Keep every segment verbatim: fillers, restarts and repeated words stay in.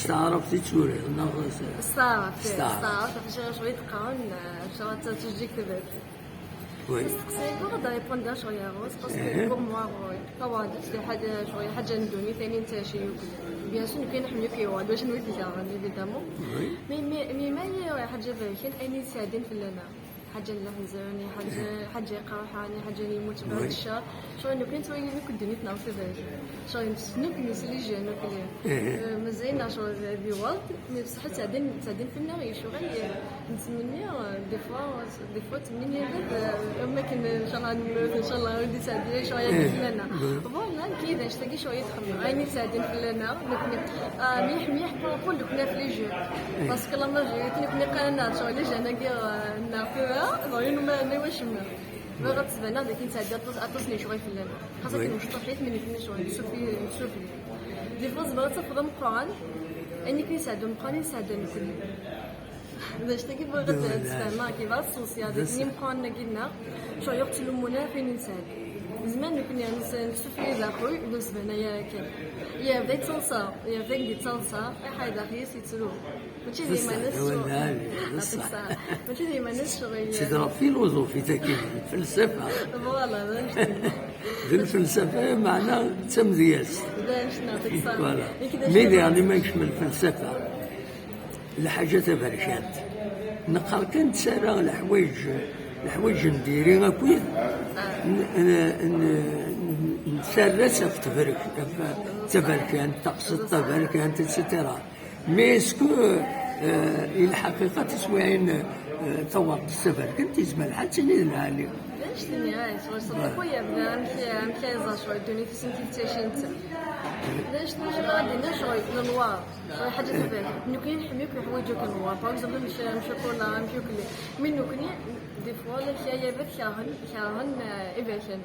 s taɛrabt i tturiḍ, neɣ s- S taɛrabt, S taɛrabt. S taɛrabt, ɣef cɣel cɣel yeqqaren, eh, cɣel d taǧǧiǧǧigt tabert. Oui. Testeqsayeḍ ad répondre cɣel ɣur-s, parce que Eh. pour moi, ɣur-i, tawaɣit, d ḥaǧa, cɣel ḥaǧa n ddunit, ayen i nettɛici yakk. Bien sûr, nekk nḥemmel yakk iwad, wacu n wid ikerhen, évidemment. Oui. Mais, mais, mais ma yella ḥaǧa berkan, ayen i yettɛeddin fell-aneɣ. Ḥaǧa n leḥzen, ḥaǧa, ḥaǧa iqerḥan, ḥaǧa n yemmut bɛed Oui. cceṛ. Cɣel nekni nettwali yakk ddunit-nneɣ s taberkan. Cɣel nekkni s les jeunes akk. Eh. Eh, mazal-aneɣ cɣel di world, mais bṣeḥ ttɛeddin, ttɛeddin fell-aneɣ i ccɣel, eh, nettmenni, eh, des fois, des fois ttmenni, eh, am akken, eh, ncallah nemmut, ncallah ur d-ittɛeddi cɣel Eh. fell-aneɣ. Voilà, nekni d anect-agi cɣel i txemmem. Ayen i ttɛeddin fell-aneɣ, nekni, ah, mliḥ, mliḥ, par rapport nekni ɣef les jeunes. Parce que la majorité nekni qqaren-aneɣ-d cɣel les jeunes-agi, eh, neɣ tura, ḍerrin ma, ma wacemma. Bɣiɣ ad d-sbaneɣ dakken ttɛeddi aṭas, aṭas n lecɣal fell-aneɣ. Xas akken Oui. mecṭuḥit, mais nekni cɣel, nessufli, nessufli. Des fois, tzemreḍ ad tafeḍ ameqqran, ayen akken yesɛedda ameqqran, i nesɛedda nekni. D anect-agi bɣiɣ ad Voilà. d-sfehmeɣ, kif ad tṣewṣiḍ, D dakken ass- imeqqranen-agi-nneɣ, cɣel ur ttlumun ara ɣef wayen i nesɛedda. Nezmer nekni nessufli d axuy, ur d-nesbanay ara kan. Yerbeḥ-d taḍsa, yerbeḥ-d taḍsa, iḥay daxel-is yettru. Mačči d D ṣṣeḥ, iman-is d awal cɣel. lɛali, d ṣṣeḥ. Mačči d iman-is cɣel. C'est de la philosophie, tagi, d lfelsafa. Voilà, d anect-nni. D lfelsafa, meɛna d tamedyazt. D anect-nni, d ṣṣeḥ. Voilà. Nekk d Mi acu- diɣen ma nekcem lfelsafa, lḥaǧa taberkant. Neqqar kan nettarra leḥwayeǧ, leḥwayeǧ n diri akkit n, n, n, nettarra-tt ɣef tebrek-, ɣef taberkant, taqsiṭ taberkant, et cetera. Mais est-ce que, euh, i lḥaqiqa tiswiɛin, euh, tawaɣit taberkant yezmer lḥal ad tili d lɛali? D anect-nni, ay, cɣel ṣṣeḥ, akk yebda amek, amek ay ẓer cɣel ddunit-is, amek i tettɛici netta. D anect-nni, cɣel ad d-iniɣ cɣel le noir. Cɣel ḥaǧa taberkant. Nekni nḥemmel akk leḥwayeǧ akk noir. Par exemple, am ccakula, am ccukli. Mais nekni, des fois, la, kra n yiberkan kerhen, kerhen, eh, iberkanen.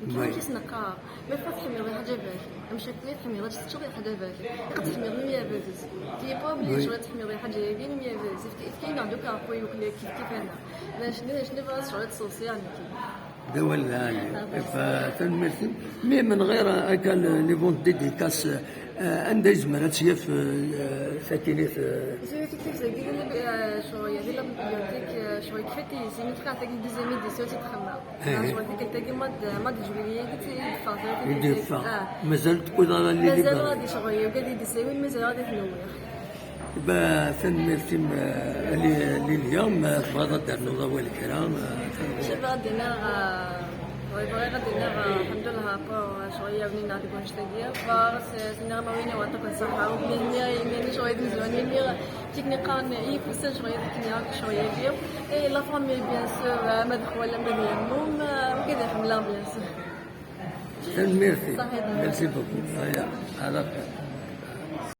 Nekni Oui. amek i s-neqqar, ma tḥemmleḍ ḥaǧa berkan, am ccakula tḥemmleḍ ad teččeḍ ḥaǧa berkan. Iqad tḥemmleḍ même yir bab-is. Tu es pas obligé Oui. cɣel ad tḥemmleḍ ḥaǧa-agi même yir bab-is. Efk-, efk-aneɣ-d akk aɛeqquy akk kif kif-aneɣ. D anect-nni, d anect-nni bɣiɣ cɣel ad tṣewṣiɣ nekni. D awal lɛali. Ifa, tanemmirt-im. Mi من غير هكا le, les ventes dédicaces, euh, anda yezmer ad tt-yaf, euh, takinit, euh, Zuyat kif zagi di la, eh, cɣel, di la bibliothèque, eh, cɣel kfat-iyi, imi tqaɛet tagi deuxième édition i tt-id-xemmeɣ. Eh. Cɣel tikkelt-agi mois de, mois de juillet i tt-id-teffeɣ. I d-yeffeɣ. Mazal tewwiḍ ara les Mazal librairies. Ɣad cɣel, ugad i d-isawin, mazal ɣad i t-newwiɣ. Ba, tanemmirt-im, eh, a Li-, Lilian, ma tebɣiḍ ad d-ternuḍ awal kra, eh, Acu bɣiɣ ad d-iniɣ, eh, bɣiɣ ad d-iniɣ, eh, lḥemdullah, par rapport, eh, cɣel i awen-iniɣ deg wanect-agi. Par, s-, s-, nniɣ ma win iwɛeṭ akk n ṣṣeḥḥa, ur d-nniɣ, nniɣ cɣel i d-nezwan, nniɣ, tikken qqaren, i ifusen cɣel i d-nniɣ, cɣel-agi. Et la famille, bien sûr, eh, ma d xwal, ma d yemmum, eh, ugad iḥemmel-aɣ, bien sûr. Tanemmirt-im. Ṣaḥit. Merci beaucoup. Aya, ala xir.